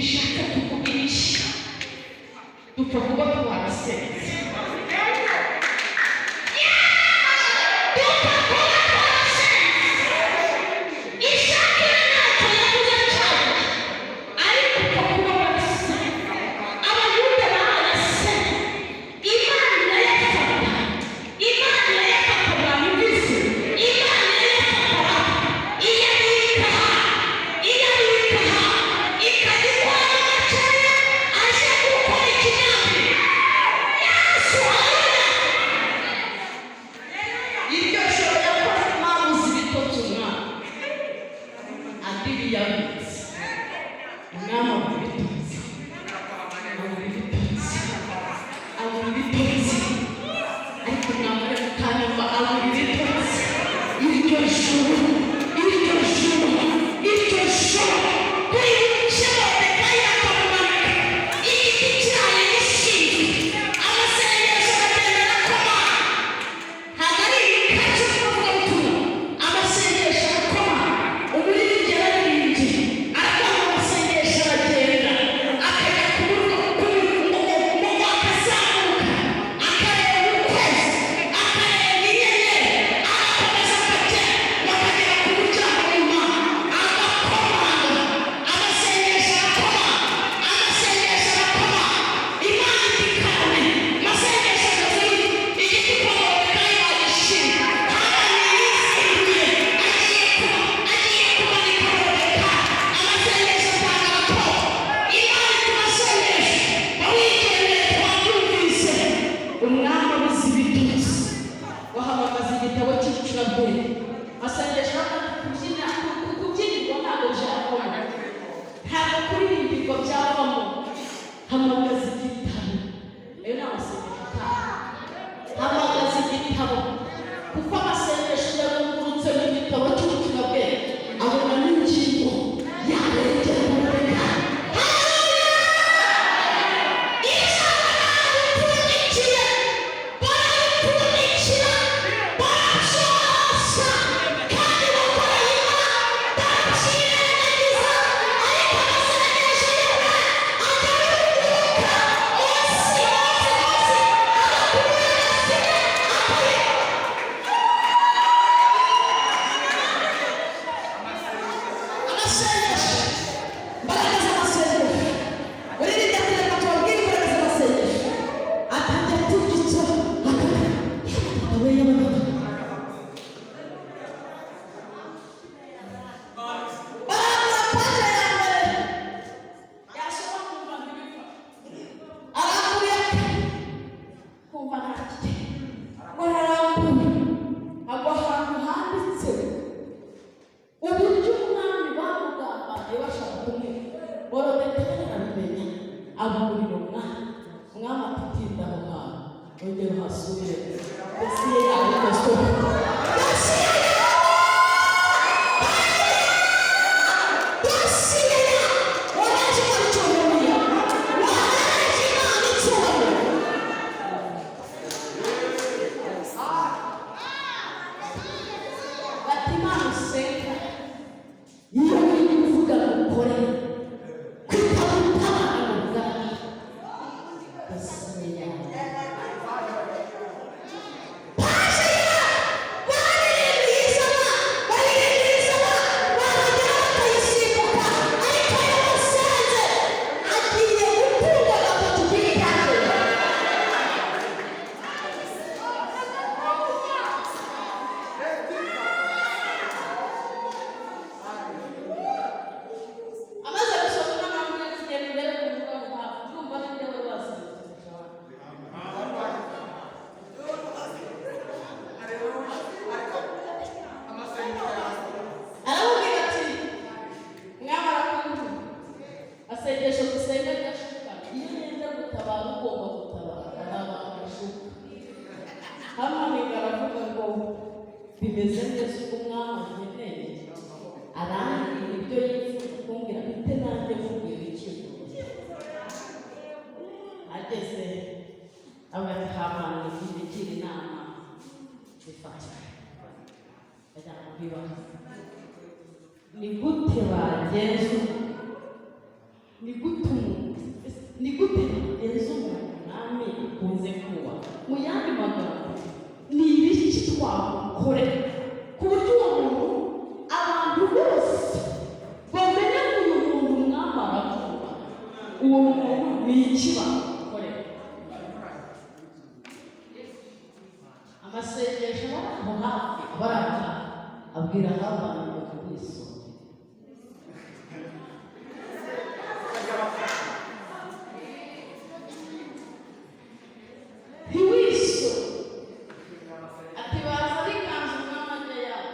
Bishatse kuvuga iki? Dupfa kuba twarasenze, dupfa kuba twarasenze. Ishaka ntacyo yavuze cyane, ariko upfa kuba warasenze. Abayuda barasenze, Imana irayafata, Imana irayafata. Mwanyumvise? Imana irayafata, iyabika, iyabika, ikabikora mu makeya aje gukora ikinyabi. Yesu arabona. Iryo joro yakoze impamvu z'ibitotsi, umwami andi biyabitse, umwami abura ibitotsi, abura ibitotsi, abura ibitotsi. Ariko mwamare mukanyumva, abura ibitotsi. Iryo joro, iryo joro, iryo joro kuri buce Moridekayi akamumanika, igiti kiraye gishinzwe, amasengesho akagenda arakoma. Ntabwo ari ibikacu by'umuvugabutumwa. Amasengesho arakoma, umuririmbyi yararirimbye, arakoma, amasengesho aragenda, akajya ku buryo akazamuka, akareba ukwezi, akareba inyenyeri, agakomeza akajya, bakagera ku muryango w'Imana, agakomanga, amasengesho arakoma, amasengesho arakoma. Imana iti: "Karame." Amasengesho ageze, igiti kwa Moridekayi bagishinga, Hamani yisimbuye, agiye kuba agiye kumanika Moridekayi. Amasengesho atanga raporo. Imana iti: "Masengesho bawigendere, twabyumvise." Umwami abuze ibitutsi, wahamagaza igitabo cy'icurabwenge. Masengesho, kubyina, kubyinirwa ntabwo byavamo, ntabwo kuririmbirwa byavamo. Hamagaza igitabo. Ayo ni amasengesho ataha. Hamagaza igitabo, kuko amasengesho yarungurutse mu gitabo cy'ubucurabwenge, abona n'ingingo yarengera Moridekayi. Ijambo barabipfundikiye, barabipfundikira, barabyoshya, kandi bakoreye Imana, barabyirengagiza, ariko amasengesho yawe agarunguruka munsi, munsi, munsi, agakura agasiga akore. Amasengesho, imbaraga z'amasengesho. Uririmbye ati: "Reka tubabwire imbaraga z'amasengesho." Atangira atubyutsa akaka we y'abagabo barambura page ya mbere, yasoma kumva ntibipfa, arambuye kumva nta kigenda, ngo ararambuye agwa ahantu handitse uburyo umwami bamugambaniye bashaka kumwica. Moridekayi arabimenya, aburira umwami. Umwami ati: "Tinda aho hantu, ongera uhasubire." Dosiye yawe ikosowe, dosiye yawe, dosiye yawe. Wahaje Imana icyubahiro, wahaje Imana icyubahiro. Bati: "Imana usenga, iyo wiga uvuga ngo ukore kwitagutabara ngo ubwawe dosiye yawe, page yawe." Baririmbiye isaba, baririmbiye isaba, baragera bakayisimbuka, ariko iyo basenze agiye gutunga agatoki kuri page. Amaze gusoma, umwana w'umwana ati: "Genda urebe ku mbuga aho hafi." Ndumva ninde wari wasimbutse kurusha abandi? Aramubwira ati: "Mwami arakumva, asengesho dusenga ryashuka. Iyo yenda gutabara, ugomba gutabara, hari abantu bashuka." Hamani aravuga ngo bimeze neza, ubwo umwami ankeneye, arambwira ibyo yifuza kumbwira, bite nanjye mubwira icyifuzo. Ageze avuga ati: "Hamani, ngira inama zifatika." Ajya kubibaza: "Ni gute bagenza? Ni gute?" Ni gute nagenza umuntu umwami akunze kuba? Mu yandi magambo, ni ibiki twamukorera ku buryo uwo muntu abantu bose bamenya ngo uyu muntu umwami arakubaha? Uwo muntu ni iki bamukorera? Amasengesho aba ari aho hafi, aba ari aho hafi, abwira Hamani ngo ntiwisonge. Ntiwisonge. Ati baza bikanze umwami ajya yabo,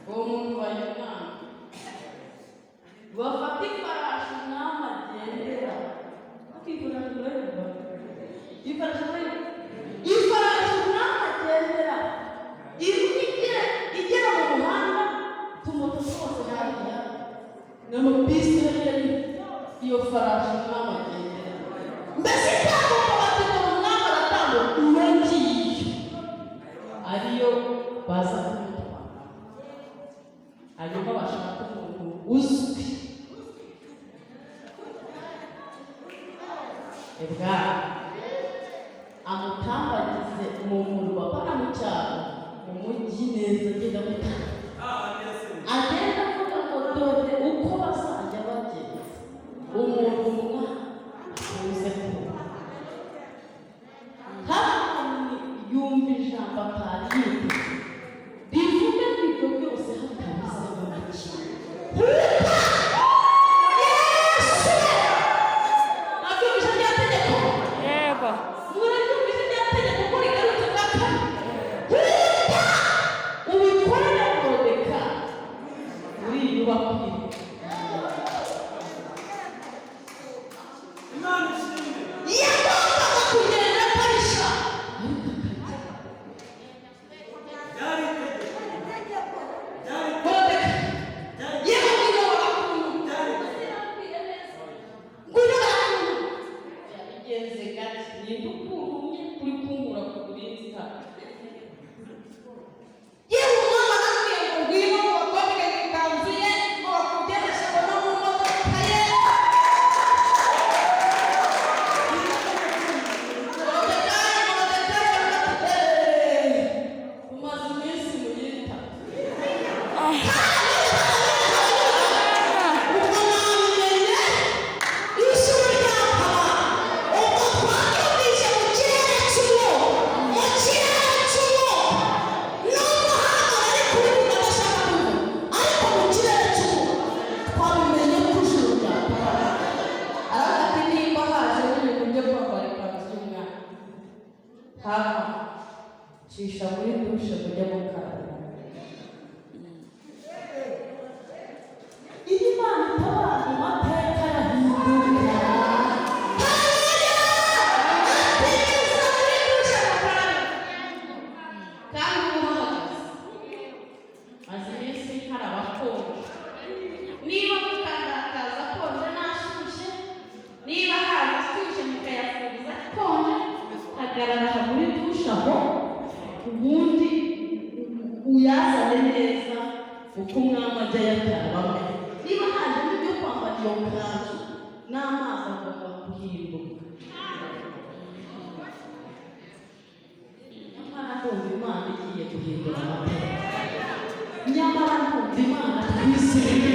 uwo muntu bayumwana, bafata ifarashi umwami agendera, bakifarashi urayumva, ifarashi urayumva, ifarashi umwami agendera imwe igera mu muhanda, utumoto twose hariya n'amabisi hariya, iyo farashi umwami agendera mbese itambuka, bati dore umwami aratambuka, iyo ngiyo ariyo baza kumutwara. Hanyuma bashaka umuntu uzwi ibwami, amutambagize mu murwa, bana mu cyaro, mu mujyi neza, agenda amutanga, agenda avuga ngo dore uko bazajya bagenza umuntu umwe akunze kuba. Hamani yumva ijambo atari yiteze rivuga ngo ibyo byose hatabuzemo na kimwe. Huta! Yesu! Nabyumvise rya tegeko. Yego. Murabyumvise rya tegeko ko rigarutse bwa kane? Huta! Ubikorere Moridekayi uriyubakire. Yagombaga kugenda atabishaka, ariko akajya. Moridekayi yewe, ngwino barakuntu, ngwino barakuntu. Yabigenze gake, ninde ukuntumye kuri kunkura ku burinzi hano? Yewe, umwami arambwiye ngo ngwino, ngo bakwambike mu ikanzu ye, ngo bakugereshe ngo no mu modoka ye. Moridekayi, Moridekayi aravuga ati "Eee, umaze iminsi muyita." Ubwo nabimenye ijuru ryakaba, ubwo twabyumvise mu kirere cy'umwuka, mu kirere cy'umwuka. Nubwo hano ari kubivuga adashaka kubivuga, ariko mu kirere cy'umwuka twabimenye ko ijuru ryakaba. Aravuga ati nimba haje n'ibintu byo kwambara ikanzu y'umwami, hama cisha muri dushe mujye mukaraba. Iyo Imana itabara, mu mateka arahinduka. Atinyuza muri dushe mukaraba kandi uba uhagaze. Maze iminsi hari abakonje, niba mukandakaza akonje nashyushye, niba haza ashyushye mukayafunguza akonje, hagarara aha muri dushe aho, ubundi uyazane neza uko umwami ajya ayakarabamo. Niba hajemo ibyo kwambara iyo kanzu n'amazi agomba guhinduka. Nyamara ndumva Imana igiye guhindura amateka, nyamara ndumva Imana twizeye.